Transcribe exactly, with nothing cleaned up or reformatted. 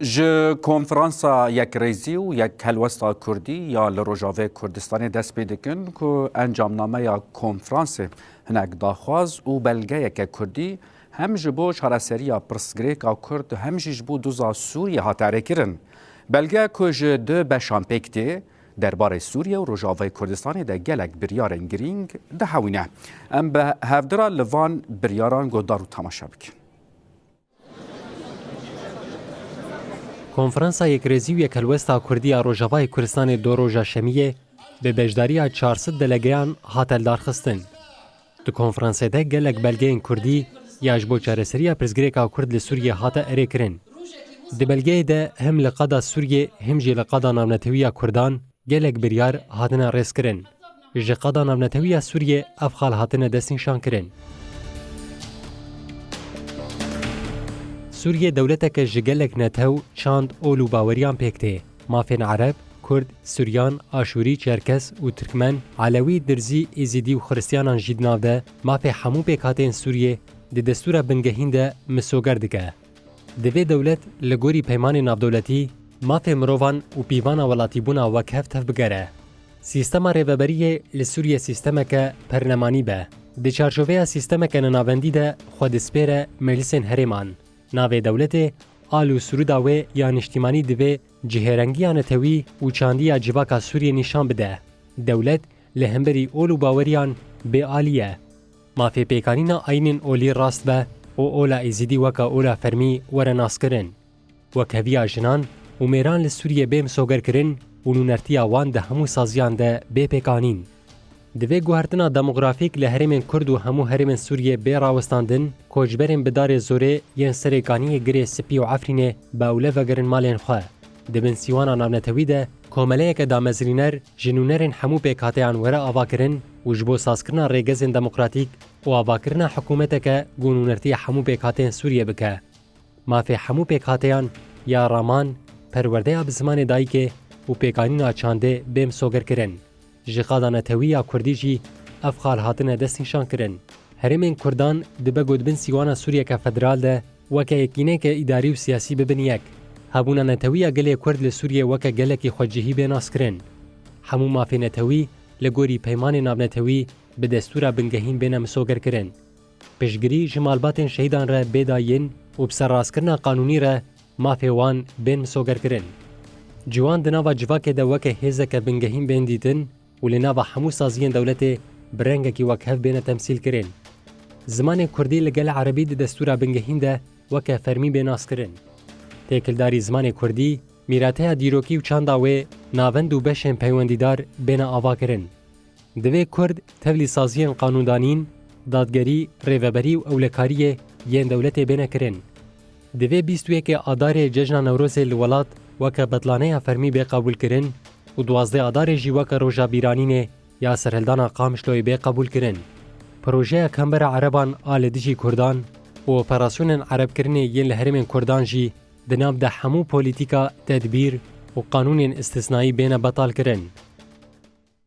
Ji Konferansa Yekrêzî û Yekhelwesta Kurdî ya li Rojavayê Kurdistanê dest pê dikin ku encamnameya konferansê hinek daxwaz û belgeyeke kurdî hem ji bo çareseriya pirsgirêka kurd hem jî ji bo doza Sûriyê hate erêkirin. Belgeya ku ji du beşan pêk tê, derbarê Sûriye û Rojavayê Kurdistanê de gelek biryarên girîng dihewîne. Em bi hevdira li van biryaran guhdar û temaşe bikin. Konferansa Yekrêzî û Yekhelwesta Kurdî ya Rojavayê Kurdistanê do roja şemiyê bi beşdariya çar sed delegeyan hate lidarxistin. Di konferansê de gelek belgeyên kurdî ya ji bo çareseriya pirsgirêka kurd li Sûriyê hate erêkirin. Di belgeyê de him li qada Sûriyê him jî li qada navnetewî ya kurdan gelek biryar hatine rêzkirin. Ji qada navnetewî ya Sûriyê ev xal hatine destnîşankirin. Sûriye dewleteke ji gelek netew, çand, ol û baweriyan pêk tê. Mafên Ereb, Kurd, Suryan, Aşûrî, Çerkes û Tirkmen, Elewî, Dirzî, Êzîdî û Xiristiyanan jî di nav de mafê hemû pêkhateyên Sûriyê di destûra bingehîn de misoger dike. Divê dewlet li gorî peymanên navdewletî mafê mirovan û pîvana welatîbûna wekhev tevbigere. Sîstema rêveberiyê li Sûriyê sîstemeke perlemanî be. Di çarçoveya sîstemeke nenavendî de xwe dispêre meclisên herêman. Navê dewletê, al û sirûda wê ya niştîmanî divê cihêrengiya netewî û çandiya civaka Sûriyê nîşan bide. Dewlet li hemberî ol û baweriyan bêalî ye. Mafê pêkanîna ayînên olî rast be û ola Êzîdî weke ola fermî were naskirin. Wekheviya jinan û mêran li Sûriyê bê misogerkirin û nûnertiya wan di hemû saziyan de bê pêkanîn. Divê guhertina demografîk li herêmên Kurd û hemû herêmên Sûriyê bê rawestandin, koçberên bi darê zorê yên Serê Kaniyê, Girê Spî û Efrînê bi ewle vegerin malên xwe. Di bin sîwana navnetewî de komeleyeke damezrîner ji nûnerên hemû pêkhateyan were avakirin û ji bo sazkirina rêgezên demokratîk û avakirina hikûmeteke ku nûnertiya hemû pêkhateyên Sûriyê bike. Mafê hemû pêkhateyan ya raman, perwerdeya bi zimanê dayikê û pêkanîna çandê bê misogerkirin. Ji qada netewî ya kurdî jî ev xal hatine destnîşankirin. Herêmên kurdan dibe ku di bin sîwana Sûriyeke federal de weke yekîneke îdarî û siyasî bibin yek. Hebûna netewî ya gelê kurd li Sûriyê weke gelekî xwecihî bê naskirin. Hemû mafê netewî li gorî peymanên navnetewî bi destûra bingehîn bêne misogerkirin. Piştgirî ji malbatên şehîdan re bê dayîn û bi serrastkirina qanûnî re mafê wan bên misogerkirin. Ciwan di nava civakê de weke hêzeke bingehîn bên dîtin û li nava hemû saziyên dewletê bi rengekî wekhev bêne temsîlkirin. Zimanê kurdî li gel erebî di destûra bingehîn de weke fermî bê naskirin. Têkildarî zimanê kurdî, mîrateya dîrokî û çanda wê navend û beşên peywendîdar bêne avakirin. Divê Kurd tevlî saziyên qanûndanîn, dadgerî, rêveberî û ewlekariyê yên dewletê bêne kirin. Divê bîst û yekê Adarê cejna Newrozê li welat weke betlaneya fermî bê qebûlkirin û duwazdeh Adarê jî weke roja bîranînê ya serhildana Qamişloyê bê qebûlkirin. Projeya Kembera Ereban a li dijî Kurdan û operasyonên erebkirinê yên li herêmên Kurdan jî di nav de hemû polîtîka, tedbîr û qanûnên îstisnayî bêne betalkirin.